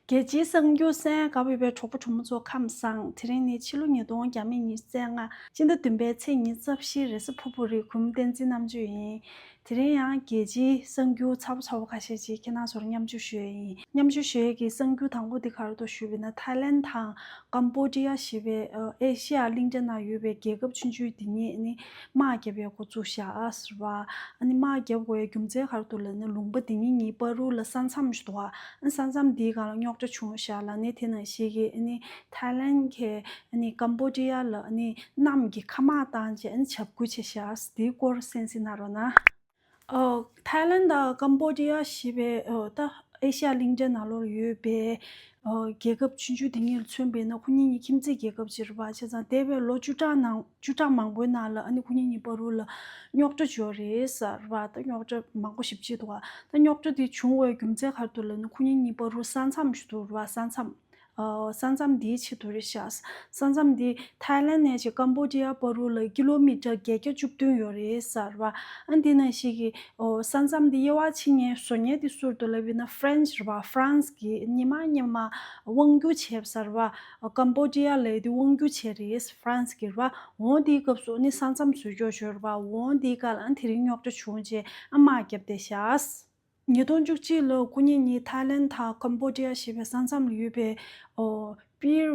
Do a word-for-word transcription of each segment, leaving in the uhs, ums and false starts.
རྒྱལ་སྤྱིའི་གསར་འགྱུར་གསན་ག་བའི་བའི་གྲོགས་པོ་གྲོགས་མོ་ཚོ་ཁམས་བཟང་། དེ་རིང་ནི་ཕྱི་ལོ་ཉིས་སྟོང་བརྒྱ་མེད་ཉི་ཤུ་རྩ་ལྔ་སྤྱི་ཟླ་བདུན་པའི་ཚེས་ཉི་ཤུ་རྩ་བཞི་རེས་གཟའ་ཕུར་བུ་རེད། གུས་མོ་བསྟན་འཛིན་རྣམ་དཔྱོད་ཡིན། དེ་རིང་ཡང་རྒྱལ་སྤྱིའི་གསར་འགྱུར་ཚ་པོ་ཚ་པོ་ཁ་ཤས་ཅིག་ཁྱེད་རང་ཚོར་མཉམ་སྤྱོད་ཞུ་ཡས་ཡིན། མཉམ་སྤྱོད་ཞུ་ཡས་ཀྱི་གསར་འགྱུར་དང་པོ་འདི་ག་རེ་འདུག་ཞུས་པ་ཡིན་ན། ཐའི་ལན་དང་ཀམ་བོ་ཌི་ཡ་ཞེས་པའི་ཨེ་ཤི་ཡ་གླིང་ཕྲན་ནང་ཡོད་པའི་རྒྱལ་ཁབ་ཆུང་ཆུང་འདི་གཉིས་ནི་དམག་རྒྱབ་ཡས་འགོ་བཙུགས་བཞག་ཟེར་བ། ཨ་ནི་དམག་རྒྱབ་དགོས་ཡས་རྒྱུ་མཚན་ག་རེ་འདུག་ལབ་ན། ལུང་པ་འདི་གཉིས་གཉིས་བར་དུ་ལ་ས་མཚམས་ཤིག་འདུག་བ། ཨ་ནི་ས་མཚམས་འདིའི་སྒང་ལ་རྙོག་དྲ་བྱུང་བཞག་ལབ་ནས། དེ་ནང་བཞིན་གྱི་ཨ་ནི་ཐའི་ལན་གྱིས་ཨ་ནི་ཀམ་བོ་ཌི་ཡ་ལ་ཨ་ནི་གནམ་གྱི་མཁའ་དམག་བཏང་བྱས་ཨ་ནི་འཇབ་རྒོལ་བྱས་བཞག་འདིའི་སྐོར་གསན་གཟིགས་གནང་རོགས་གནང་། ཨོ། ཐའི་ལན་དང་ཀམ་བོ་ཌི་ཡ་ཞེས་པའི་ཨོ་ད་ཨེ་ཤ་ཡ་གླིང་ཕྲན་ནང་ལོགས་ཡོད་པའི་ཨོ་རྒྱལ་ཁབ་ཆུང་ཆུང་དེ་གཉིས་ལ་མཚོན་པ་ཡིན་ན། ཁོ་གཉིས་གཉིས་ཁྱིམ་མཚེས་རྒྱལ་ཁབ་ཅིག་རེད་པ། བྱས་ཙང་འདས་པའི་ལོ་བཅུ་ཕྲག་ནང་བཅུ་ཕྲག་མང་པོའི་ནང་ལ་ཨ་ནི་ཁོ་གཉིས་གཉིས་བར་དུ་ལ་རྙོག་དྲ་བྱུང་བ་རེད་ཟེར་བ། ད་རྙོག་དྲ་མང་པོ་ཞེ་པོ་ཅིག་འདུག་བ། ད་རྙོག་དྲ་དེ་བྱུང་བའི་རྒྱུ་མཚན་ག་རེ་འདུག་ལབ་ན། ཁོ་གཉིས་གཉིས་བར་དུ་ས་མཚམས་ཤིག་འདུག་རེད་པ། ས་མཚམས། ཨ། ས་མཚམས་འདིའི་ཆེད་དུ་རེད་ཤག་ས་མཚམས་འདི་ཐའི་ལན་ནས་བྱས་ཀམ་བོ་ཌི་ཡ་བར་དུ་ལ་ཀི་ལོ་མི་ཊར་བརྒྱད་བརྒྱ་བཅུ་བདུན་ཡོད་རེད་ཟེར་བ། ཨ་འདི་ནང་བཞིན་གྱི་ཨོ་ས་མཚམས་འདི་དབྱེ་བ་ཕྱེ་མཁན་བཟོ་མཁན་དེ་སུ་རེད་འདུག་ལབ་ཡིན་ན། ཧྥ་རན་སི་རེད་པ། ཧྥ་རན་སི་གིས་སྔོན་མ་སྔོན་མ་དབང་སྒྱུར་བྱས་པ་ཟེར་བ། ཀམ་བོ་ཌི་ཡ་ལབ་ཡས་དེ་དབང་སྒྱུར་བྱས་རེད། ཧྥ་རན་སི་གིས་རེད་པ། འོ་འདིའི་སྐབས་སུ་ནི་ས་མཚམས་བཟོ་རྒྱུ་བྱས་རེད་པ། འོ་འདིའི་སྐབས་ལ་ཨ་དེ་རིང་རྙོག་དྲ་བྱུང་བྱས་ཨ་དམག་བརྒྱབ་བསྡད་ཤག་ཉིས་སྟོང་བཅུ་གཅིག་ལོར་ཁོ་གཉིས་གཉིས་ཐའི་ལན་དང་ཀམ་བོ་ཌི་ཡ་ཞེས་པའི་ས་མཚམས་ལ་ཡོད་པའི་ཨོ་པིར་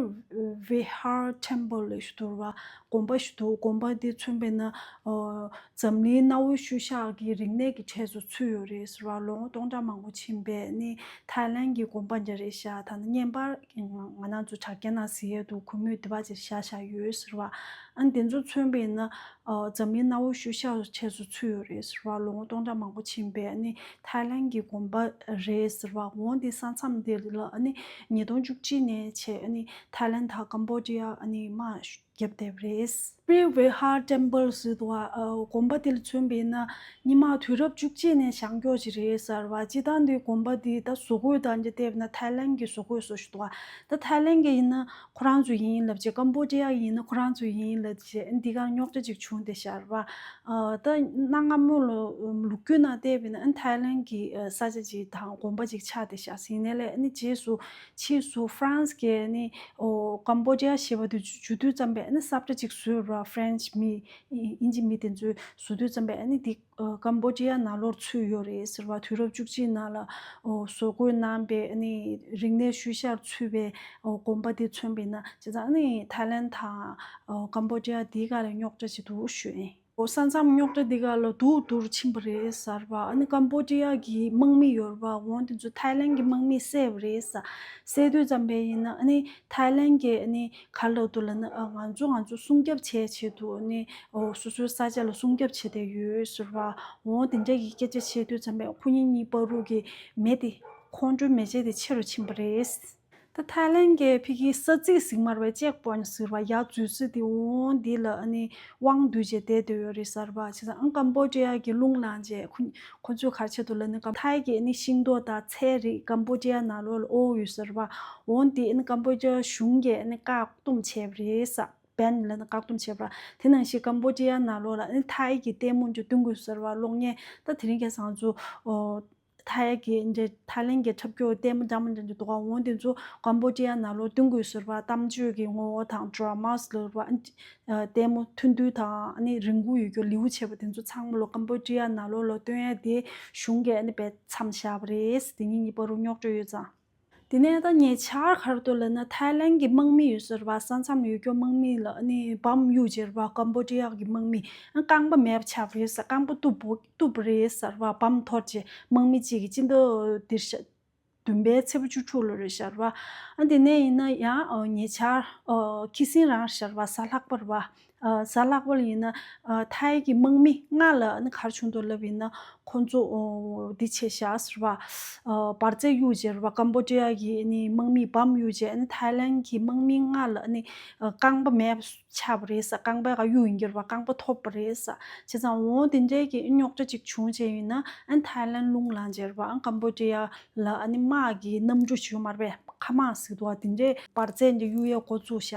ཝི་ཧར་ཊེམ་པལ་ཞིག་འདུག་ར། དགོན་པ་ཞིག་འདུག་དགོན་པ་འདི་མཚོན་པ་ཡིན་ན་ཨོ་འཛམ་གླིང་གནའ་བོའི་ཤུལ་བཞག་གི་རིག་གནས་ཀྱི་གྲས་སུ་ཚུད་ཡོད་རེད་ཟེར་བ། ལོ་ངོ་སྟོང་ཕྲག་མང་པོ་ཕྱིན་པའི་ནི་ཐའི་ལན་གྱི་དགོན་པ་འདྲ་རེད་ཤག་ད་ནི་བརྙན་པར་ང་རང་ཚོ་དྲ་རྒྱ་ནང་གཟིགས་ཡས་འདུག་གུས་མོས་དེ་པར་ཅིག་བཞག་བཞག་ཡོད་ཟེར་བ། ཨ་ནི་དེ་ཚོ་མཚོན་པ་ཡིན་ན། ཨ། འཛམ་གླིང་གནའ་བོའི་ཤུལ་བཞག་གྲས་སུ་ཚུད་ཡོད་རེད་ཟེར་བ། ལོ་ངོ་སྟོང་ཕྲག་མང་པོ་ཕྱིན་པའི་ཨ་ནི་ཐའི་ལན་གྱི་དགོན་པ་རེད་ཟེར་བ། འོ་འདི་ས་མཚམས་འདི་ལ་ཨ་ནི་ཉིས་སྟོང་བཅུ་གཅིག་ནས་བྱས་ཨ་ནི་ཐའི་ལན་དང་ཀམ་བོ་ཌི་ཡ་ཨ་ནི་དམག་བརྒྱབ་བསྡད་པ་རེད། པིར་ཝི་ཧར་ཊེམ་པལ་ཟེར་འདུག་བ། ཨ། དགོན་པ་དེ་ལ་མཚོན་པ་ཡིན་ན། སྔོན་མ་དུས་རབས་བཅུ་གཅིག་ནས་བཞེངས་ཀྱོག་ཅིག་རེད་ཟེར་བ། སྤྱིར་བཏང་དེ་དགོན་པ་དེ་ད་བཟོ་བཀོད་དང་འདྲ་བལྟས་པ་ན་ཐའི་ལན་གྱི་བཟོ་བཀོད་བཟོ་ཞིག་འདུག་བ། ད་ཐའི་ལན་གྱི་ཡིན་ན་ཁོ་རང་ཚོ་ཡིན་ལབ་བྱས། ཀམ་བོ་ཌི་ཡ་ཡིན་ན་ཁོ་རང་ཚོ་ཡིན་ལབ་བྱས། འདི་གར་རྙོག་དྲ་ཅིག་བྱུང་བསྡད་ཤག་རེད་པ། ཨ། ད་གནའ་སྔ་མོ་ལོ་ལོ་རྒྱུས་ནང་བལྟས་པ་ན་ཨ་ཐའི་ལན་གྱི་ས་ཆ་ཅིག་དང་དགོན་པ་ཅིག་ཆགས་བསྡད་ཤག་ཟེར་ནས་ལས། ཨ་ནི་རྗེས་སུ་ཕྱིས་སུ་ཧྥ་རན་སི་གིས་ཨ་ནི་ཨོ་ཀམ་བོ་ཌི་ཡ་ཞེས་པ་དེ་བསྒྱུར་དུས་ཙམ་པས་ཨ་ནི་ས་ཁྲ་ཅིག་བཟོས་ར། ཧྥ་རན་སི་མི་དབྱིན་ཇི་མི་དེ་ཚོས་བཟོ་དུས་ཙམ་པས་ཨ་ནི་འདི་ཀམ་བོ་ཌི་ཡ་ནང་ལོགས་ཚུད་ཡོད་རེད་ཟེར་བ། དུས་རབས་བཅུ་གཅིག་ནང་ལ་ཨོ་བཟོ་བཀོད་གནང་པའི་ཨ་ནི་རིག་གནས་ཤུལ་བཞག་ཚུད་པའི་ཨོ་དགོན་པ་དེ་མཚོན་པ་ཡིན་ན། བྱས་ཙང་ཨ་ནི་ཐའི་ལན་དང་ཨོ་ཀམ་བོ་ཌི་ཡ་དེའི་སྒང་ལ་རྙོག་དྲ་ཅིག་འདུག་ཞུ་ཡིན། ཨོ་ས་མཚམས་རྙོག་དྲ་དེ་ག་ལ་སྡུག་སྡུག་ཕྱིན་པ་རེད་ཟེར་བ། ཨ་ནི་ཀམ་བོ་ཌི་ཡ་གི་དམག་མི་ཡོད་རེད་པ། འོ་དེ་ཚོ་ཐའི་ལན་གྱི་དམག་མིས་བསད་པ་རེད་ཟེར། བསད་དུས་ཙམ་པས་ཡིན་ན་ཨ་ནི་ཐའི་ལན་གྱིས་ཨ་ནི་ག་ལབ་འདུག་ལབ་ན། ཨ། ང་ཚོ་ང་ཚོ་སྲུང་སྐྱོབ་བྱེད་ཆེད་དུ་ཨ་ནི་ཨོ་སོ་སོའི་ས་ཆ་ལ་སྲུང་སྐྱོབ་བྱེད་བསྡད་ཡོད་ཟེར་བ། འོ་དེ་འདྲ་གི་སྐད་ཆ་བཤད་དུས་ཙམ་པས་ཁོ་གཉིས་གཉིས་བར་དུ་གི་མེ་དེ། ཁོང་ཁྲོའི་མེ་ལྕེ་དེ་ཆེ་རུ་ཕྱིན་པ་རེད། ད་ཐའི་ལན་གྱི་ཕ་གིའི་ས་རྫིག་ཟེར་གྱི་མ་རེད་པས། ཅེག་པོན་ཟེར་བ། ཡར་འཛུལ་ས་དེ། འོ་འདི་ལ་ཨ་ནི་དབང་བསྡུས་བྱས་བསྡད་བསྡད་ཡོད་རེད་ཟེར་བ། བྱས་ཙང་ཨ་ཀམ་བོ་ཌི་ཡ་གིས་རླུང་ལངས་བྱས། ཁོ་ཁོ་ཚོས་ག་རེ་བྱས་འདུག་ལབ་ན། ཀམ་ཐའི་གི་ཨ་ནི་ཤིང་ཏོག་དང་ཚལ་རིགས་ཀམ་བོ་ཌི་ཡ་ནང་ལོགས་ལ་དབོར་ཡོད་ཟེར་བ། འོ་འདི་ཨ་ནི་ཀམ་བོ་ཌི་ཡ་གཞུང་གིས་ཨ་ནི་བཀག་སྡོམ་བྱས་པ་རེད་ཟེར། བན་ལབ་ན་བཀག་སྡོམ་བྱས་པ་རེད། དེ་ནང་བཞིན་ཀམ་བོ་ཌི་ཡ་ནང་ལོགས་ལ་ཨ་ནི་ཐའི་གི་ལྟད་མོ་འདྲ་སྟོན་དགོས་ཟེར་བ། གློག་བརྙན། ད་དེ་རིང་ཁ་སང་ཚོ་ཨོ། ཐའི་གི་འདྲ་ཐའི་ལན་གྱི་འཁྲབ་སྐྱོར་ལྟད་མོ་འདྲ་མོ་འདྲ་འདྲ་འདུག་ག་འོ་དེ་ཚོ་ཀམ་བོ་ཌི་ཡ་ནང་ལོགས་སྟོན་དགོས་ཟེར་བ། གཏམ་བརྗོད་ཀྱི་ངོ་བོ་དང་ཌ་ར་མཱ་ཟེར་བ། ཨ་ལྟད་མོ་ཐུང་ཐུང་དང་ཨ་ནི་རིང་པོ་ཡོད་རྒྱུ་ལེའུ་བྱས་པ་དེ་ཚོ་ཚང་མ་ལོ་ཀམ་བོ་ཌི་ཡ་ནང་ལོགས་ལ་སྟོན་ཡ་དེ་གཞུང་གིས་ཨ་ནི་བས་མཚམས་བཞག་པ་རེད། དེ་གཉིས་གཉིས་བར་དུ་རྙོག་དྲ་ཡོད་ཙང་། དེ་ནས་ད་ཉེ་ཆར་ག་རེ་འདུག་ལབ་ན། ཐའི་ལན་གྱི་དམག་མི་ཡོད་ཟེར་བ། ས་མཚམས་ཡོད་རྒྱུ་དམག་མི་ལ་ཨ་ནི་བམ་གཡུགས་བྱས་རེད་བ། ཀམ་བོ་ཌི་ཡ་གི་དམག་མི། ཨ་རྐང་པ་མེད་པ་ཆགས་པ་རེད་ཟེར། རྐང་པ་གཏུབ་པོ་གཏུབ་པ་རེད་ཟེར་བ། བམ་འཐོར་བྱས། དམག་མི་གཅིག་གིས། སྤྱི་ཟླ་འདིར་ཤ་བདུན་པའི་ཚེས་པ་བཅུ་དྲུག་ལོ་རེད་ཤག་རེད་བ། ཨ་དེ་ནས་ཡིན་ན་ཡང་ཨ་ཉེ་ཆར་ཨ་ཁི་སིན་རང་ཤག་རེད་བ། གཟའ་ལྷག་པ་རེད་བ། ཨ་གཟའ་ལྷག་པ་ལ་ཡིན་ན་ཨ་ཐའི་གི་དམག་མི་ལྔ་ལ་ཨ་ནི་ག་རེ་བྱུང་འདུག་ལབ་ཡིན་ན། ཁོང་ཚོ་ཨོ་འདི་བྱས་ཤག་ཟེར་བ། ཨ་འབར་རྫས་གཡུགས་བྱས་རེད་བ། ཀམ་བོ་ཌི་ཡ་གི་ཨ་ནི་དམག་མིས་བམ་གཡུགས་བྱས། ཨ་ནི་ཐའི་ལན་གྱི་དམག་མི་ལྔ་ལ་ཨ་ནི་ཨ་རྐང་པ་མེད་པ་ཆགས་པ་རེད་ཟེར། རྐང་པའི་སྒང་གཡུག་ཡིན་གྱི་རེད་བ། རྐང་པ་ཐོབ་པ་རེད་ཟེར། བྱས་ཙང་འོ་དེ་འདྲའི་གི་རྙོག་དྲ་ཅིག་བྱུང་བྱས་ཡིན་ན། ཨ་ནི་ཐའི་ལན་རླུང་ལངས་བྱས་རེད་བ། ཨ་ཀམ་བོ་ཌི་ཡ་ལ་ཨ་ནི་དམག་གི་གནམ་གྲུ་ཞིག་ཡོད་མ་རེད་པས། མཁའ་དམག་ཟེར་འདུག་བ། དེ་འདྲའི་འབར་རྫས་འདི་གཡུག་ཡས་འགོ་བཙུགས་ཤག་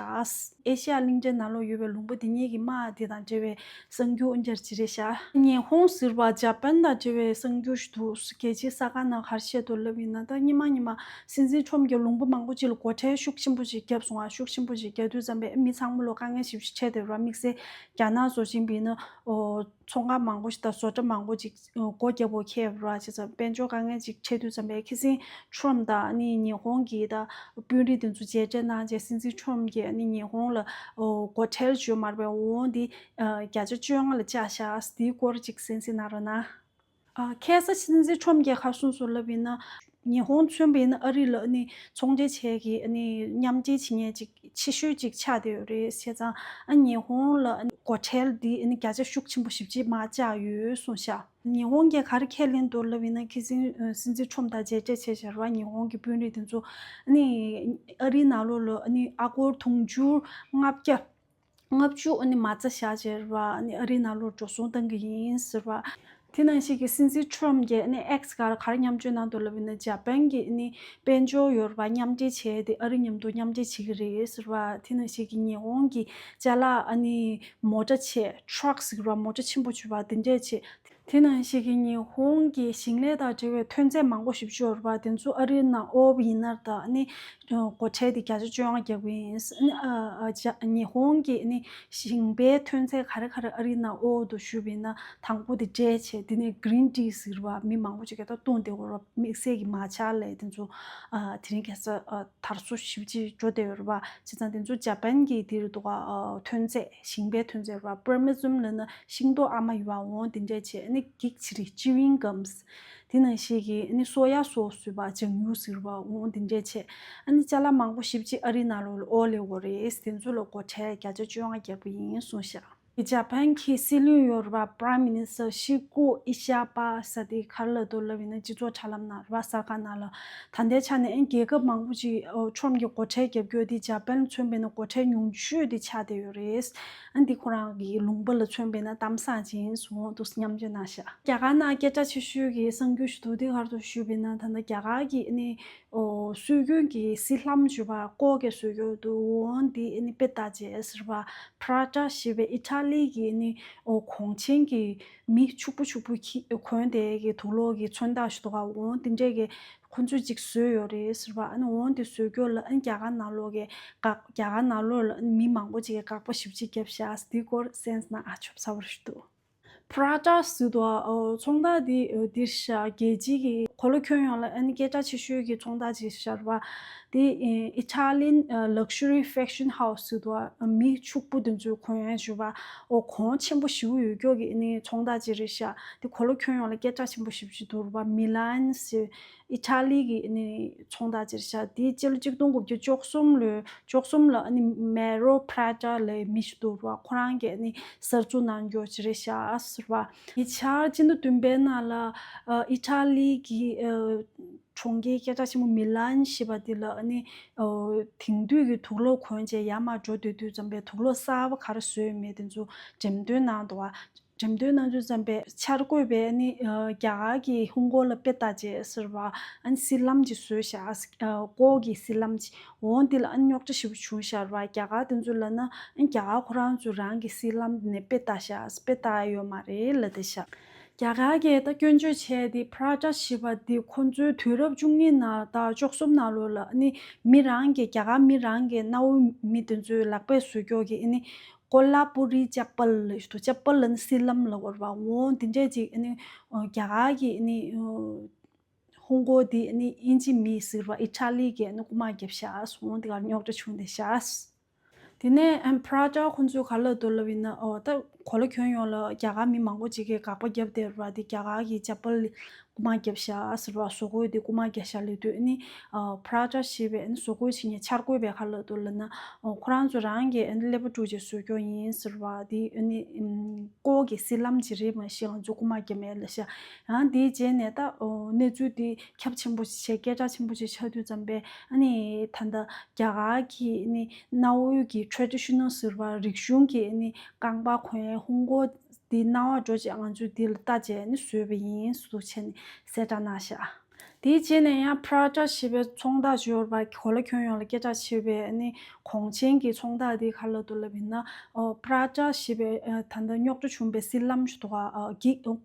ཨེ་ཤ་ཡ་གླིང་ཕྲན་ནང་ལོགས་ཡོད་པའི་ལུང་པ་དེ་གཉིས། ངེད་ཀྱི་དམག་དེ་དང་འབྲེལ་བའི་གསར་འགྱུར་འོན་ཀྱང་ཅི་རེད་ཤག་ཉི་ཧོང་ཟེར་བ་ཇ་པན་དང་འབྲེལ་བའི་གསར་འགྱུར་ཞིག་འདུག་རྒྱལ་སྤྱིའི་གསར་ཁང་ནང་ག་རེ་བཤད་འདུག་ལབ་ཡིན་ན། ད་སྔོན་མ་སྔོན་མ་སྲིད་འཛིན་ཁྲོམ་གྱིས་ལུང་པ་མང་པོ་ཅིག་ལ་སྒོ་ཁྲལ་ཤུགས་ཆེན་པོ་ཞིག་བརྒྱབ་སོང་ང་། ཤུགས་ཆེན་པོ་ཞིག་བརྒྱབ་དུས་ཙམ་པས་མི་ཚང་མ་ལ་དཀའ་ངལ་ཞེ་པོ་ཅིག་འཕྲད་བསྡད་ཡོད་རེད་བ། དམིགས་བསལ་རྒྱ་ནག་བཟོ་ཅིག་ཡིན་པ་ཡིན་ན་ཨོ། ཚོང་ཁང་མང་པོ་ཞིག་དང་བཟོ་གྲྭ་མང་པོ་ཅིག་སྒོ་བརྒྱབ་པ་འཁེལ་བ་རེད་བ། བྱས་ཙང་དཔལ་འབྱོར་དཀའ་ངལ་ཅིག་འཕྲད་དུས་ཙམ་པས་ཁི་སིང་ཁྲོམ་དང་ཨ་ནི་ཉི་ཧོང་གི་ད་དཔོན་རིགས་དེ་ཚོ་མཇལ་འཕྲད་གནང་རྗེས་སྲིད་འཛིན་ཁྲོམ་གྱིས་ཨ་ནི་ཉི་ཧོང་ལ་ཨོ་སྒོ་ཁྲལ་བཅོལ་མ་རེད་པས། འོ་འདི་ཨ་བརྒྱ་ཆ་བཅོ་ལྔ་ལ་བཅག་བཞག་དེའི་སྐོར་ཅིག་གསན་གཟིགས་གནང་རོགས་གནང་། ཨ་ཁ་སང་སྲིད་འཛིན་ཁྲོམ་གྱིས་ག་རེ་གསུངས་སོང་ལབ་ཡིན་ན། ཉི་ཧོང་མཚོན་པ་ཡིན་ན་ཨ་རི་ལ་ཨ་ནི་ཚོང་འབྲེལ་བྱེད་ཀྱི་ཨ་ནི་མཉམ་འབྲེལ་བྱེད་མཁན་ཅིག་ཆེ་ཤོས་ཅིག་ཆགས་བསྡད་ཡོད་རེད། བྱས་ཙང་ཨ་ཉི་ཧོང་ལ་ཨ་ནི་སྒོ་ཁྲལ་འདི་ཨ་ནི་བརྒྱ་ཆ་ཤུགས་ཆེན་པོ་ཞེ་པོ་ཅིག་མར་བཅག་ཡོད་གསུངས་ཤག་ཉི་ཧོང་གིས་ག་རེ་ཁས་ལེན་འདུག་ལབ་ཡིན་ན། ཁ་སང་སྲིད་འཛིན་ཁྲོམ་དང་མཇལ་འཕྲད་བྱས་བཞག་རེད་བ། ཉི་ཧོང་གི་དཔོན་རིགས་དེ་ཚོ་ཨ་ནི་ཨ་རིའི་ནང་ལོགས་ལ་ཨ་ནི་ཨ་སྒོར་དུང་ཕྱུར་ལྔ་བརྒྱ། ལྔ་བཅུ་ཨ་ནི་མ་རྩ་བཞག་བྱས་རེད་བ། ཨ་ནི་ཨ་རིའི་ནང་ལོགས་འགྲོ་སོང་གཏང་གི་ཡིན་ཟེར་བ། དེ་ནང་བཞིན་གྱི་སྲིད་འཛིན་ཁྲོམ་གྱིས་ཨ་ནི་ཨེགས་སྒང་ལ་ག་རེ་མཉམ་སྤྱོད་གནང་འདུག་ལབ་ཡིན་ན། ཇ་པན་གྱི་ཨ་ནི་དཔལ་འབྱོར་ཡོད་རེད་བ། མཉམ་འབྲེལ་བྱས་ཏེ་ཨ་རི་མཉམ་དུ་མཉམ་འབྲེལ་བྱེད་ཀྱི་རེད་ཟེར་བ། དེ་ནང་བཞིན་གྱི་ཉི་ཧོང་གི་ཅ་ལག་ཨ་ནི་མོ་ཊ་བྱས། ཊྲག་ཟེར་བ། མོ་ཊ་ཆེན་པོ་བྱས་པ་དེ་འདྲས་བྱས། དེ་ནང་བཞིན་གྱི་ཉི་ཧོང་གི་ཞིང་ལས་དང་འབྲེལ་བའི་ཐོན་རྫས་མང་པོ་ཞེ་པོ་ཅིག་ཡོད་རེད་པ། དེ་ཚོ་ཨ་རིའི་ནང་དབོར་བ་ཡིན་ན་ད་ཨ་ནི་སྒོ་ཁྲལ་དེ་བརྒྱ་ཆ་བཅོ་ལྔ་རྒྱག་གི་ཡིན། ཨ་ནི་ཨ་ཨ་ཇ་ཉི་ཧོང་གི་ཨ་ནི་ཞིང་པའི་ཐོན་རྫས་ག་རེ་ག་རེ་ཨ་རིའི་ནང་དབོར་འདུག་ཞུས་པ་ཡིན་ན། དང་པོ་དེ་འབྲས་བྱས། དེ་ནས་གྷི་རིན་ཊི་ཟེར་བ། མི་མང་པོ་ཅིག་གིས་ད་བཏུང་བསྡད་ཡོད་རེད་པ། དམིགས་བསལ་གྱི་མ་ཆ་ལབ་དེ་ཚོ་ཨ་དེ་རིང་ཁ་སང་ཨ་དར་སོ་ཞེ་པོ་ཅིག་འགྲོ་བསྡད་ཡོད་རེད་པ། བྱས་ཙང་དེ་ཚོ་ཇ་པན་གྱི་དེ་རེད་འདུག་ག་ཨ་ཐོན་རྫས། ཞིང་པའི་ཐོན་རྫས་རེད་པ། པར་མེ་ཛུམ་ལབ་ན་ཤིང་ཏོག་ཨ་མ་ཡོད་པ། འོ་དེ་འདྲས་བྱས། ཨ་ནི་གིག་ཅི་རེད། ཅི་ཝིང་གམ་སི། དེ་ནང་བཞིན་གྱི་ཨ་ནི་སོ་ཡ་སོ་སི་ཟེར་བ། ལྗང་ཡུ་ཟེར་བ། འོ་དེ་འདྲས་བྱས། ཨ་ནི་ཅ་ལག་མང་པོ་ཞེ་པོ་ཅིག་ཨ་རིའི་ནང་ལོགས་ལ་དབོར་སླེབས་ཡོད་རེད། དེ་ཚོ་ལ་སྒོ་ཁྲལ་བརྒྱ་ཆ་བཅོ་ལྔ་རྒྱག་གི་ཡིན་གསུངས་ཤག་ཇ་པན་གྱི་སྲིད་བློན་ཡོད་རེད་པ། Prime Minister Shigeru Ishiba ཟེར་དེ་ག་རེ་ལབ་འདུག་ལབ་ཡིན་ན། སྤྱི་ཚོགས་དྲ་ལམ་ནང་རེད་པ། གསར་ཁང་ནང་ལ། ད་ལྟའི་ཆ་ནས་ཨ་ནི་རྒྱལ་ཁབ་མང་པོ་ཅིག་ཨོ་ཁྲོམ་གྱི་སྒོ་ཁྲལ་རྒྱབ་རྒྱུ་དེ་ཇ་པན་ལ་མཚོན་པ་ཡིན་ན་སྒོ་ཁྲལ་ཉུང་ཤོས་དེ་ཆགས་བསྡད་ཡོད་རེད། ཨ་ནི་དེ་ཁོ་རང་གི་ལུང་པ་ལ་མཚོན་པ་ཡིན་ན་གཏམ་བཟང་ཅིག་ཡིན་གསུངས་འདུག་མཉམ་སྤྱོད་གནང་ཤག་རྒྱ་གར་ནང་སྐད་གྲགས་ཆེ་ཤོས་ཀྱི་གསར་འགྱུར་ཞིག་འདུག་དེ་ག་རེ་འདུག་ཞུས་པ་ཡིན་ན། ད་ལྟ་རྒྱ་གར་གྱི་ཨ་ནི་ཨོ་སྲོལ་རྒྱུན་གྱི་སིལ་ལྷམ་ཞེས་པ། ལྐོག་གི་སྲོལ་རྒྱུན་འདུག་འོ་འདི་ཨ་ནི་དཔེ་ལྟ་བྱས་ཟེར་བ། Prada ཞེས་པའི་ཨི་ཊ་ལི་གི་ཨ་ནི་ཨོ་གོང་ཆེན་གྱི་མི་ཕྱུག་པོ་ཕྱུག་པོ་གི་གོན་བསྡད་ཀྱི་དུག་ལོག་གི་མཚོན་རྟགས་ཞིག་འདུག་ག་འོ་འདི་འདྲས་ཀྱི་ཁོ་ཚོས་ཅིག་བཟོས་ཡོད་རེད་ཟེར་བ། ཨ་ནི་འོ་འདི་བཟོས་རྒྱུ་ལ་ཨ་ནི་རྒྱ་གར་ནང་ལོགས་ཀྱི་དགག་རྒྱ་གར་ནང་ལོགས་ལ་ཨ་ནི་མི་མང་པོ་ཅིག་གིས་དགག་པ་ཞེ་པོ་ཅིག་བརྒྱབ་ཤག་འདིའི་སྐོར་གསན་ན་ཨ་ཆོབ་ཚ་བོ་ཞིག་འདུག Prada ཟེར་དུས་ཨོ་ཚོང་རྟགས་འདི་ཨོ་འདིར་ཤག་རྒྱལ་སྤྱི་གི་གོ་ལ་ཁྱོན་ཡོངས་ལ་ཨ་ནི་སྐད་གྲགས་ཆེ་ཤོས་ཀྱི་ཚོང་རྟགས་ཅིག་ཤར་བ། འདི་ཨི་ཊ་ལི་ཡན་ལག་ཤ་རི་ཧྥེ་ཤན་ཧའུ་སི་ཟེར་དུས་མི་ཕྱུག་པོ་དེ་ཚོས་གོན་ཡག་ཞུ་བ། ཨོ་གོང་ཆེན་པོ་ཞེ་པོ་ཡོད་རྒྱུ་གི་ཨ་ནི་ཚོང་རྟགས་ཅིག་རེད་ཤག་འདི་གོ་ལ་ཁྱོན་ཡོངས་ལ་སྐད་གྲགས་ཆེན་པོ་ཞེ་པོ་ཅིག་འདུག་རེད་པ། མི་ལན་ཟེར། ཨི་ཊ་ལི་གི་ཨ་ནི་ཚོང་རྟགས་ཅིག་རེད་ཤག་འདི་སྤྱི་ལོ་གཅིག་སྟོང་དགུ་བརྒྱ་བཅུ་གསུམ་ལོའི་བཅུ་གསུམ་ལ་ཨ་ནི་མེ་རོ་པྲ་ཌ་ལབ་མི་ཞིག་འདུག་ར། ཁོ་རང་གིས་ཨ་ནི་གསར་འཛུགས་གནང་རྒྱུ་ཅིག་རེད་ཤག་ཟེར་བ། ཉེ་ཆར་སྤྱི་ཟླ་བདུན་པའི་ནང་ལ་ཨ་ཨི་ཊ་ལི་གི་ཨ་གྲོང་ཁྱེར་སྐད་གྲགས་ཆེན་པོ་མི་ལན་ཞེས་པ་འདི་ལ་ཨ་ནི་ཨ་དེང་དུས་ཀྱི་དུག་ལོག་གོན་བྱས་ཡར་མར་འགྲོ་སྡོད་དུས་ཙམ་པའི་དུག་ལོག་གསར་པ་ག་རེ་བཟོས་ཡོད་མེད་དེ་ཚོ་འགྲེམས་སྟོན་གནང་འདུག་བ། འགྲེམས་སྟོན་གནང་དུས་ཙམ་པས་འཆར་འགོད་པས་ནི་ཨ་རྒྱ་གར་གྱི་ཧུན་སྒོར་ལ་དཔེ་ལྟ་བྱས་ཟེར་བ། ཨ་ནི་སིལ་ལྷམ་ཅིག་བཟོས་ཤག་ཨ་ལྐོག་གི་སིལ་ལྷམ་ཅིག་འོ་འདི་ལ་ཨ་ནི་རྙོག་དྲ་ཞེ་པོ་བྱུང་ཤག་ར། རྒྱ་གར་དེ་ཚོ་ལབ་ན་ཨ་ནི་རྒྱ་གར་ཁོ་རང་ཚོ་རང་གི་སིལ་ལྷམ་དེ་ནས་དཔེ་ལྟ་ཤག་དཔེ་ལྟ་ཡ་ཡོད་མ་རེད་ལབ་བསྡད་ཤག་རྒྱ་གར་གྱིས་ད་སྐྱོན་བརྗོད་བྱས་ཏེ་པྲ་ཌ་ཞེས་པ་འདི་ཁོ་ཚོའི་དུས་རབས་བཅུ་གཉིས་ནང་དང་བཅུ་གསུམ་ནང་ལོགས་ལ་ཨ་ནི་མི་རང་གི་རྒྱ་གར་མི་རང་གི་གནའ་བོའི་མི་དེ་ཚོའི་ལག་པས་བཟོ་རྒྱུ་གི་ཨ་ནི་ཀོ་ལ་པུ་རི་ཅབ་པལ་ལབ་ཞིག་འདུག་ཅབ་པལ་ལབ་ན་སིལ་ལྷམ་ལབ་དགོས་རེད་པ། འོ་འདི་འདྲས་ཅིག་ཨ་ནི་རྒྱ་གར་གྱི་ཨ་ནི་ཧུན་སྒོར་འདི་ཨ་ནི་དབྱིན་ཇི་མི་ཟེར་བ་ཨི་ཊ་ལི་གིས་ཨ་ནི་རྐུ་མ་བརྒྱབ་ཤག་འོ་འདི་གར་རྙོག་དྲ་བྱུང་བསྡད་ཤག་དེ་ནས་ཨམ་པྲ་ཌ་ཁོ་ཚོས་ག་རེ་ལབ་འདུག་ལབ་ཡིན་ན། ཨོ་ད་གོ་ལ་ཁྱོན་ཡོངས་ལ་རྒྱ་གར་མི་མང་པོ་ཅིག་གིས་དགག་པ་བརྒྱབ་བསྡད་རེད་པ། འདི་རྒྱ་གར་གྱི་ཅབ་པལ་རྐུ་མ་བརྒྱབ་ཤག་ཟེར་བ། བཟོ་བཀོད་དེ་རྐུ་མ་བརྒྱབ་ཤག་ལབ་དུས་ཨ་ནི་ཨ་པྲ་ཌ་ཞེས་པའི་ཨ་ནི་བཟོ་བཀོད་བྱེད་མཁན་འཆར་འགོད་པས་ག་རེ་ལབ་འདུག་ལབ་ན། ཨོ་ཁོ་རང་ཚོ་རང་གིས་ཨ་ནི་ཀླད་པ་དཀྲུགས་བྱས་བཟོ་རྒྱུ་ཡིན་ཟེར་བ། འདི་ཨ་ནི་ཨམ་ལྐོག་གི་སིལ་ལྷམ་ཅིག་རེད། མ་གཞི་ང་ཚོ་རྐུ་མ་བརྒྱབ་མེད་ལབ་ཤག་ཡང་འདིའི་རྗེས་ནས་ད་ཨོ་གནས་ཚུལ་འདི་ཁྱབ་ཆེན་པོ་ཞིག་བྱས། སྐད་གྲགས་ཆེན་པོ་ཞིག་ཆགས་དུས་ཙམ་པས་ཨ་ནི་ད་ལྟ་རྒྱ་གར་གྱི་ཨ་ནི་གནའ་བོའི་གི་ཊེ་རེ་ཌི་ཤ་ནལ་ཟེར་བ། རིག་གཞུང་གི་ཨ་ནི་རྐང་པ་གོན་ཧུན་སྒོར་འདི་རྣ་བར་འགྲོ་བྱས་ང་ཚོས་འདི་ལ་ལྟ་བྱས་ཨ་ནི་བཟོས་པ་ཡིན་ཟེར་དུ་བྱས་ནས་གསལ་བསྒྲགས་གནང་ཤག་དེའི་རྗེས་ནས་ཡང་Prada་ཞེས་པའི་ཚོང་རྟགས་ཤིག་ཡོད་རེད་པ། གོ་ལ་ཁྱོན་ཡོངས་ལ་སྐད་གྲགས་ཆེ་བའི་ཨ་ནི་གོང་ཆེན་གྱི་ཚོང་རྟགས་དེ་ག་རེ་ལབ་འདུག་ལབ་ཡིན་ན། ཨོ་Prada་ཞེས་པའི་ཨ་ད་ལྟ་རྙོག་དྲ་བྱུང་བའི་སིལ་ལམ་ཞིག་འདུག་ག་ཨ་གི་ཨོ་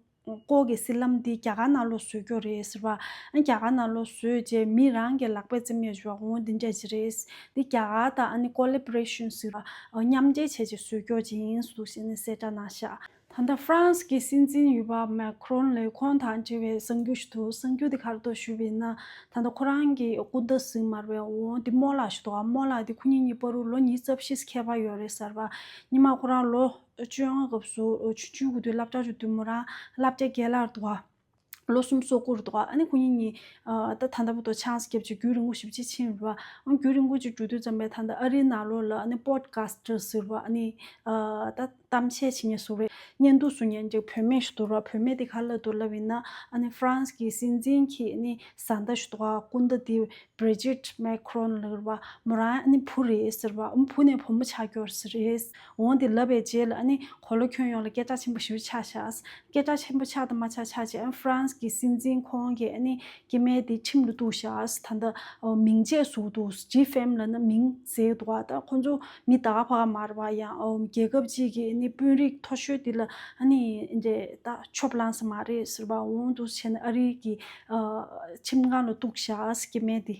ཀོ་གི་སིལ་ལམ་འདི་རྒྱ་གར་ནང་ལོགས་བཟོས་ཀྱི་ཡོད་རེད་ཟེར་བ། ཨ་རྒྱ་གར་ནང་ལོགས་བཟོས་རྗེས་མི་རང་གི་ལག་པས་བཙེམས་ཡས་ཞུ་བ་འོ་འདི་འདྲ་ཅིག་རེད། འདི་རྒྱ་གར་དང་ཨ་ནི་collaboration་ཟེར་བ་ཨ་མཉམ་འབྲེལ་བྱས་ཅིག་བཟོས་ཀྱི་ཡོད་ཅིག་ཡིན་འདུག་ཟེར་ནས་གསལ་བསྒྲགས་གནང་ཤག་ད་ལྟ་ཧྥ་རན་སི་གི་སྲིད་འཛིན་ཡོད་པ་མེ་ཁོ་རོན་ལགས་ཁོང་དང་འབྲེལ་བའི་གསར་འགྱུར་ཞིག་འདུག་གསར་འགྱུར་དེ་ག་རེ་འདུག་ཞུས་པ་ཡིན་ན། ད་ལྟ་ཁོ་རང་གི་སྐུ་ཟླ་ཟིན་མ་རེད་པས། འོ་འདི་རྨོ་ལགས་ཞིག་འདུག་ག་རྨོ་ལགས་འདི་ཁོ་གཉིས་གཉིས་བར་དུ་ལོ་ཉི་ཤུ་རྩ་བཞི་ཁྱད་པར་ཡོད་རེད་ཟེར་བ། སྔོན་མ་ཁོ་རང་ལོ་བཅོ་ལྔ་སྐབས་སུ་ཆུང་ཆུང་གི་དུས་སློབ་གྲྭ་ཞིག་དུས་མོ་རང་སློབ་གྲྭ་རྒན་ལགས་འདུག་ག་ལོ་གསུམ་སོ་དགུ་རེད་འདུག་ག་ཨ་ནི་ཁོ་གཉིས་གཉིས་ཨ་ད་ད་ལྟ་བར་དུ་ཆང་ས་བརྒྱབ་བྱས་རྒྱུན་རིང་པོ་ཞེ་པོ་ཅིག་ཕྱིན་རེད་པ། ཨ་རྒྱུན་རིང་པོ་ཅིག་འགྲོ་དུས་ཙམ་པས་ད་ལྟ་ཨ་རིའི་ནང་ལོགས་ལ་ཨ་ནི་པོ་ཌི་ཁ་སི་ཊར་ཟེར་བ་ཨ་ནི་ཨ་ད་གཏམ་བཤད་བྱེད་མཁན་ཟེར་རེད། བརྙན་ཐུང་བཟོ་མཁན་ཅིག་བུད་མེད་ཞིག་འདུག་ར། བུད་མེད་དེ་ག་རེ་ལབ་འདུག་ལབ་ཡིན་ན། ཨ་ནི་ཧྥ་རན་སི་གི་སྲིད་འཛིན་གྱི་ཨ་ནི་བཟའ་ཟླ་ཞིག་འདུག་ག་སྐུ་ཟླ་དེ་Brigitte Macron་ལབ་རེད་པ། མོ་རང་ཨ་ནི་བུ་རེད་ཟེར་བ། ཨ་བུ་ནས་བུ་མོ་ཆགས་ཀྱི་ཡོད་རེད། འོ་འདི་ལབ་པའི་རྗེས་ལ་ཨ་ནི་གོ་ལ་ཁྱོན་ཡོངས་ལ་སྐད་གྲགས་ཆེན་པོ་ཞེ་པོ་ཆགས་ཤག་སྐད་གྲགས་ཆེན་པོ་ཆགས་དང་མ་ཆགས་ཆགས་བྱས་ཨ་ཧྥ་རན་སི་གི་སྲིད་འཛིན་ཁོང་གིས་ཨ་ནི་སྐྱེ་དམན་དེ་ཁྲིམས་ལ་གཏུགས་ཤག་ད་ལྟ་ཨོ་མིང་ཆད་བཟོ་འདུག་ཇི་ཧྥེམ་ལབ་ན་མིང་བཟོས་འདུག་ག་ད་ཁོ་ཚོ་མི་ད་ག་ཕ་ག་མ་རེད་པ། ཡང་ཨོ་རྒྱལ་ཁབ་ཅིག་གི་ཨ་ནི་དཔོན་རིགས་མཐོ་ཤོས་དེ་ལ་ཨ་ནི་འདྲ་ད་ཆོབ་ལངས་ས་མ་རེད་ཟེར་བ། འོ་འདུག་བྱས་ན་ཨ་རི་གི་ཨ་ཁྲིམས་ཁང་ལ་གཏུགས་ཤག་སྐྱེ་དམན་དེ།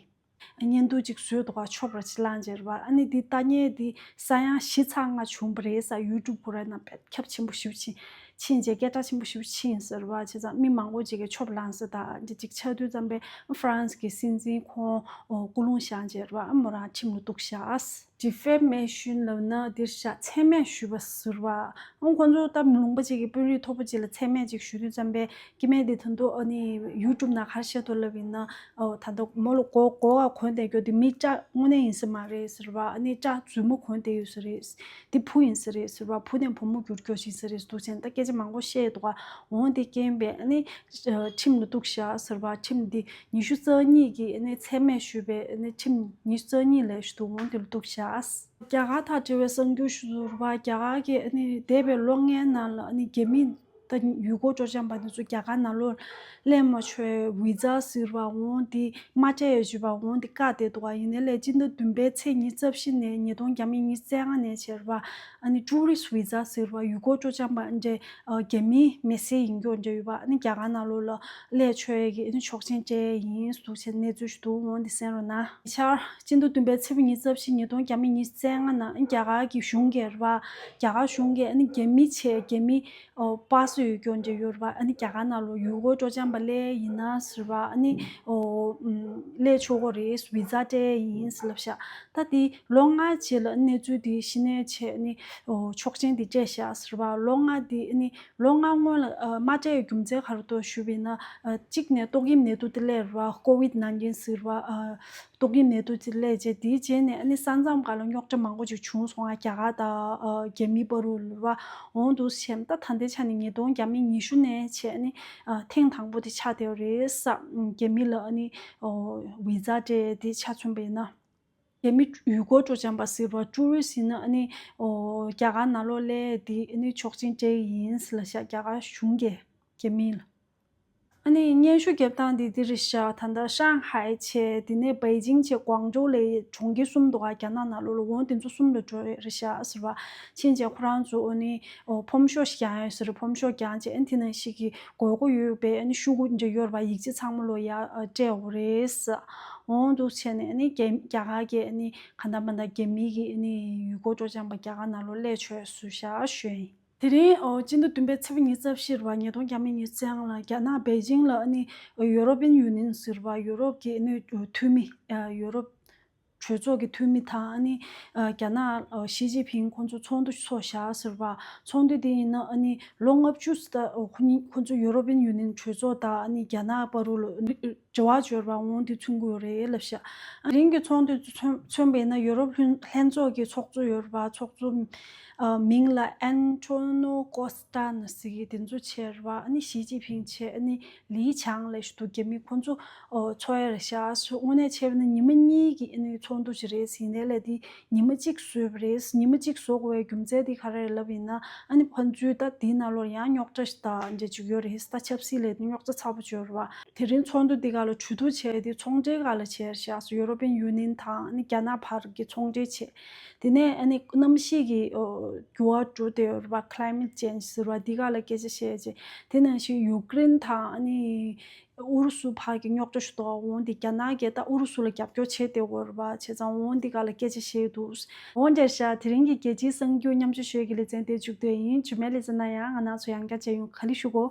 བརྙན་ཐུང་ཅིག་བཟོས་འདུག་ག་ཆོབ་ར་ཅིག་ལངས་བྱས་རེད་པ། ཨ་ནི་འདི་ལྟ་མཁན་འདི་ས་ཡ་བཞི་ཚེག་ལྔ་བྱུང་བ་རེད་ཟེར། ཡུ་ཊུབ་ཁོ་རའི་ནང་དཔེ་ཁྱབ་ཆེན་པོ་ཞེ་པོ་ཅིག་ཕྱིན་བྱས་སྐད་གྲགས་ཆེན་པོ་ཞེ་པོ་ཕྱིན་ཟེར་བ། བྱས་ཙང་མི་མང་པོ་ཅིག་གིས་ཆོབ་ལངས་ས་དང་འདི་ཅིག་ཆགས་དུས་ཙམ་པས་ཧྥ་རན་སི་གི་སྲིད་འཛིན་ཁོང་ཨོ་སྐུ་རླུང་བཞེངས་བྱས་རེད་པ། ཨ་མོ་རང་ཁྲིམས་ལ་གཏུགས་ཤག Defamation་ལབ་ན་འདིར་བཞག་མཚན་སྨད་ཞུས་པ་ཟེར་བ། ཨང་ཁོང་ཚོ་ད་ལུང་པ་གཅིག་གི་དཔོན་རིགས་མཐོ་པོ་གཅིག་ལ་མཚན་སྨད་ཅིག་ཞུ་དུས་ཙམ་པས་སྐྱེ་དམན་དེ་ད་དུང་ཨ་ནི་ཡུ་ཊུབ་ནང་ག་རེ་བཤད་འདུག་ལབ་ཡིན་ན། ཨོ་ད་ལྟ་མོ་ལ་མགོ་མགོ་བ་གོན་བསྡད་རྒྱུ་དེ་མི་སྐྲ་དངོས་གནས་ཡིན་ས་མ་རེད་ཟེར་བ། ཨ་ནི་སྐྲ་མཛུབ་མོ་གོན་བསྡད་ཡོད་ས་རེད། དེ་བུ་ཡིན་ས་རེད་ཟེར་བ། བུ་ནས་བུ་མོ་འགྱུར་རྒྱུ་ཞིག་ས་རེད་འདུག་ཟེར་ད་སྐད་ཆ་མང་པོ་བཤད་འདུག་ག་འོང་དེ་རྐྱེན་པས་ཨ་ནི་ཁྲིམས་ལ་གཏུགས་ཤག་ཟེར་བ། ཁྲིམས་འདི་ཉི་ཤུ་རྩ་གཉིས་ཀྱི་ཨ་ནི་མཚན་སྨད་ཞུས་པའི་ཨ་ནི་ཁྲིམས་ཉི་ཤུ་རྩ་གཉིས་ལས་ཞུ་འདུག་འོང་དེ་ལ་གཏུགས་ཤག་རྒྱ་གར་དང་འབྲེལ་བའི་གསར་འགྱུར་ཞིག་ཟེར་བ། རྒྱ་གར་གྱི་ཨ་ནི་འདས་པའི་ལོ་ལྔའི་ནང་ལ་ཨ་ནི་རྒྱ་མི་ད་ཡུལ་སྐོར་སྤྲོ་འཆམ་པ་དེ་ཚོ་རྒྱ་གར་ནང་ལོགས་སླེབས་མ་ཆོག་པའི་བི་ཛ་ཟེར་བ་འོང་དེ་མ་སྤྲད་ཡོད་ཅེས་པ་འོང་དེ་བཀག་བསྡད་འདུག་ག་ཡིན་ནའི་ལས་སྤྱི་ཟླ་བདུན་པའི་ཚེས་ཉི་ཤུ་རྩ་བཞི་ནས་ཉིས་སྟོང་ཉི་ཤུ་རྩ་ལྔ་ནས་བྱས་རེད་པ། ཨ་ནི་ཊུ་རི་སི་བི་ཛ་ཟེར་བ་ཡུལ་སྐོར་སྤྲོ་འཆམ་པ་འདྲ་རྒྱ་མིའི་མི་སེར་ཡིན་སྐྱོ་འདྲ་ཡོད་པ། ཨ་ནི་རྒྱ་གར་ནང་ལོགས་ལ་སླེབས་ཆོག་ཡས་ཀྱི་ཨ་ནི་ཆོག་མཆན་སྤྲད་ཡིན་འདུག་ཟེར་གནས་ཚུལ་ཞིག་འདུག་འོང་དེ་གསན་རོགས་གནང་། ཆར་སྤྱི་ཟླ་བདུན་པའི་ཚེས་པ་ཉི་ཤུ་རྩ་བཞི་ཉིས་སྟོང་ཉི་ཤུ་རྩ་ལྔ་ནང་རྒྱ་གར་གྱི་གཞུང་གིས་རེད་པ། རྒྱ་གར་གཞུང་གིས་ཨ་ནི་རྒྱ་མི་བྱས་རྒྱ་མི་ཨོ་པ་སི་ཡོད་སྐྱོ་འདྲ་ཡོད་རེད་པ། ཨ་ནི་རྒྱ་གར་ནང་ལོགས་ཡུལ་སྐོར་སྤྲོ་འཆམ་པ་སླེབས་ཡིན་ན་ཟེར་བ། ཨ་ནི་ཨོ་ཨམ་སླེབས་ཆོག་གི་རེད། བི་ཛ་སྤྲད་ཡིན་ཟེར་ལབ་ཤག་ད་དེ་ལོ་ལྔ་རྗེས་ལ་གནས་ཚུལ་དེ་ཤེས་ནས་བྱས་ཨ་ནི་ཨོ་ཆོག་མཆན་དེ་སྤྲད་ཤག་ཟེར་བ། ལོ་ལྔ་དེ་ཨ་ནི་ལོ་ལྔ་སྔོན་ལ་ཨ་མ་སྤྲད་ཡའི་རྒྱུ་མཚན་ག་རེ་འདུག་ཞུས་པ་ཡིན་ན། ཨ་གཅིག་ནས་ཏོག་དབྱིབས་ནད་དུག་དེ་སླེབས་རེད་པ། ཀོ་ཝིད་ནན་ཏིན་ཟེར་བ། ཨ་ཏོག་དབྱིབས་ནད་དུག་དེ་སླེབས་རྗེས་དེའི་རྗེས་ནས་ཨ་ནི་ས་མཚམས་སྒང་ལ་རྙོག་དྲ་མང་པོ་ཅིག་བྱུང་སོང་ང་། རྒྱ་གར་དང་ཨ་རྒྱ་མི་བར་དུ་རེད་པ། འོང་དུ་བྱས་ད་ད་ལྟའི་ཆ་ནས་ཉིས་སྟོང་ཉི་ཤུ་ནས་བྱས་ཨ་ནི་ཨ་ཐེངས་དང་པོ་དེ་ཆགས་བསྡད་ཡོད་རེད་ཟེར། རྒྱ་མི་ལ་ཨ་ནི་ཨོ་བི་ཛ་སྤྲད་དེ་ཆ་མཚོན་པ་ཡིན་ན། རྒྱ་མི་ཡུལ་སྐོར་སྤྲོ་འཆམ་པ་ཟེར་བ་ཊུ་རི་སི་ཡིན་ན་ཨ་ནི་ཨོ་རྒྱ་གར་ནང་ལོགས་སླེབས་དེ་ཨ་ནི་ཆོག་མཆན་སྤྲད་ཡིན་ཟེར་ལབ་ཤག་རྒྱ་གར་གཞུང་གིས་རྒྱ་མི་ལ། ཨ་ནི་སྙན་ཞུ་རྒྱབ་སྟངས་དེ་འདི་རེད་ཤག་ད་ལྟ་ཧྲང་ཧའེ་བྱས་དེ་ནས་པེ་ཅིང་བྱས་ཀུང་ཀྲོའུ་ལབ་གྲོང་ཁྱེར་གསུམ་འདུག་ག་རྒྱ་ནག་ནང་ལོགས་ལ། འོང་དེ་ཚོ་གསུམ་ལ་འགྲོ་ཡས་རེད་ཤག་ཟེར་བ། ཕྱིན་བྱས་ཁོ་རང་ཚོ་ཨ་ནི་ཨོ་ཕོམ་ཤོག་ཞིག་རྒྱག་ཡོད་ཟེར། ཕོམ་ཤོག་རྒྱག་བྱས་ཨ་ནི་དེ་ནང་བཞིན་གྱི་དགོས་མཁོ་ཡོད་པའི་ཨ་ནི་ཤོག་གུ་འདྲ་ཡོད་རེད་པ། ཡིག་ཆ་ཚང་མ་ལོ་ཡར་སྤྲད་ཡོད་རེད་ཟེར། འོང་འདུག་བྱས་ནས་ཨ་ནི་རྒྱ་རྒྱ་གར་གྱི་ཨ་ནི་གང་ལྟར་མ་ལྟར་རྒྱ་མི་གི་ཨ་ནི་ཡུལ་སྐོར་སྤྲོ་འཆམ་པ་རྒྱ་གར་ནང་ལོགས་སླེབས་ཆོག་ཟེར་ཤག་ཞུས་ཡིན། དེ་རིང་ཨོ་སྤྱི་ཟླ་བདུན་པའི་ཚེས་པ་ཉི་ཤུ་རྩ་བཞི་རེད་པ། ཉིས་སྟོང་ཉི་ཤུ་རྩ་ལྔ་ལ་རྒྱ་ནག་པེ་ཅིང་ལ་ཨ་ནི་ཡུ་རོ་པིན་ཡུ་ནི་ཡན་ཟེར་བ་ཡུ་རོབ་ཀྱི་ཨ་ནི་འཐུས་མི་ཡུ་རོབ་གྲོས་ཚོགས་ཀྱི་འཐུས་མི་དང་ཨ་ནི་རྒྱ་ནག་ཞི་ཅིན་ཕིང་ཁོང་ཚོ་ཚོགས་འདུ་ཚོགས་བཞག་ཟེར་བ། ཚོགས་འདུ་དེ་ཡིན་ན་ཨ་ནི་ལོ་ལྔ་བཅུ་ཙམ་ད་ཁོ་གཉིས་ཁོང་ཚོ་ཡུ་རོ་པིན་ཡུ་ནི་ཡན་གྲོས་ཚོགས་དང་ཨ་ནི་རྒྱ་ནག་བར་དུ་ལ་འབྲེལ་བ་འབྱོར་བ་འོང་དེ་མཚོན་གྱི་ཡོད་རེད་ལབ་ཤག་དེ་རིང་གི་ཚོགས་འདུ་མཚོན་མཚོན་པ་ཡིན་ན་ཡུ་རོབ་ལྷན་ལྷན་ཚོགས་ཀྱི་ཚོགས་གཙོ་ཡོད་རེད་པ། ཚོགས་གཙོ་ཨ་མིང་ལ་ཨན་ཊོ་ནོ་ཀོ་སི་ཊ་ནོ་ཟེར་གྱི་དེ་ཚོ་བྱས་རེད་པ། ཨ་ནི་ཞི་ཅིན་ཕིང་བྱས་ཨ་ནི་ལི་ཆང་ལབ་ཞིག་འདུག་རྒྱ་མི། ཁོང་ཚོ་ཨོ་ཚོགས་ཡ་རེད་ཤག་དངོས་གནས་བྱས་པ་ན་ཉི་མ་གཉིས་ཀྱི་ཨ་ནི་ཚོགས་འདུ་ཞིག་རེད་ཟེར་ནས་ལས་དེ་ཉི་མ་གཅིག་བཟོས་པ་རེད། ཉི་མ་གཅིག་བཟོ་དགོས་པའི་རྒྱུ་མཚན་དེ་ག་རེ་རེད་ལབ་ཡིན་ན་ཨ་ནི་ཕན་ཚུན་ད་དེའི་ནང་ལོགས་ཡང་རྙོག་དྲ་ཞིག་དང་འདྲ་ཅིག་ཡོད་རེད། ད་ཆབ་སྲིད་ལས་དེ་རྙོག་དྲ་ཚ་པོ་ཅིག་ཡོད་རེད་པ། དེ་རིང་ཚོགས་འདུ་དེ་ག་ལ་གྲོས་བསྡུར་བྱས་ཏེ་ཚོང་འབྲེལ་སྒང་ལ་བྱས་ཤག་སོ། European Union དང་ཨ་ནི་རྒྱ་ནག་བར་གྱི་ཚོང་འབྲེལ་བྱས། དེ་ནས་ཨ་ནི་གནམ་གཤིས་ཀྱི་འགྱུར་བ་འགྲོ་བསྡད་ཡོད་རེད་པ། Climate change ཟེར་བ་འདི་སྒང་ལ་སྐད་ཆ་བཤད་བྱས། དེ་ནང་བཞིན་ཡུཀ་རེན་དང་ཨ་ནི་ཨུ་རུ་སུ་བར་གྱི་རྙོག་དྲ་ཞུ་དོགས་འོང་དེ་རྒྱ་ནག་གིས་ད་ཨུ་རུ་སུ་ལ་རྒྱབ་སྐྱོར་བྱས་བསྡད་ཡོད་རེད་པ། བྱས་ཙང་འོང་འདི་སྒང་ལ་སྐད་ཆ་བཤད་འདུག་འོང་བྱས་ཤག་དེ་རིང་གི་རྒྱལ་སྤྱིའི་གསར་འགྱུར་མཉམ་སྤྱོད་ཞུ་ཡས་ཀྱི་ལེ་ཚན་དེ་མཇུག་བསྡུ་ཡིན། རྗེས་མའི་ལེ་ཚན་ནང་ཡང་ང་རང་ཚོ་ཡང་བསྐྱར་མཇལ་ཡོང་། ག་ལེ་ཞུ་གོ།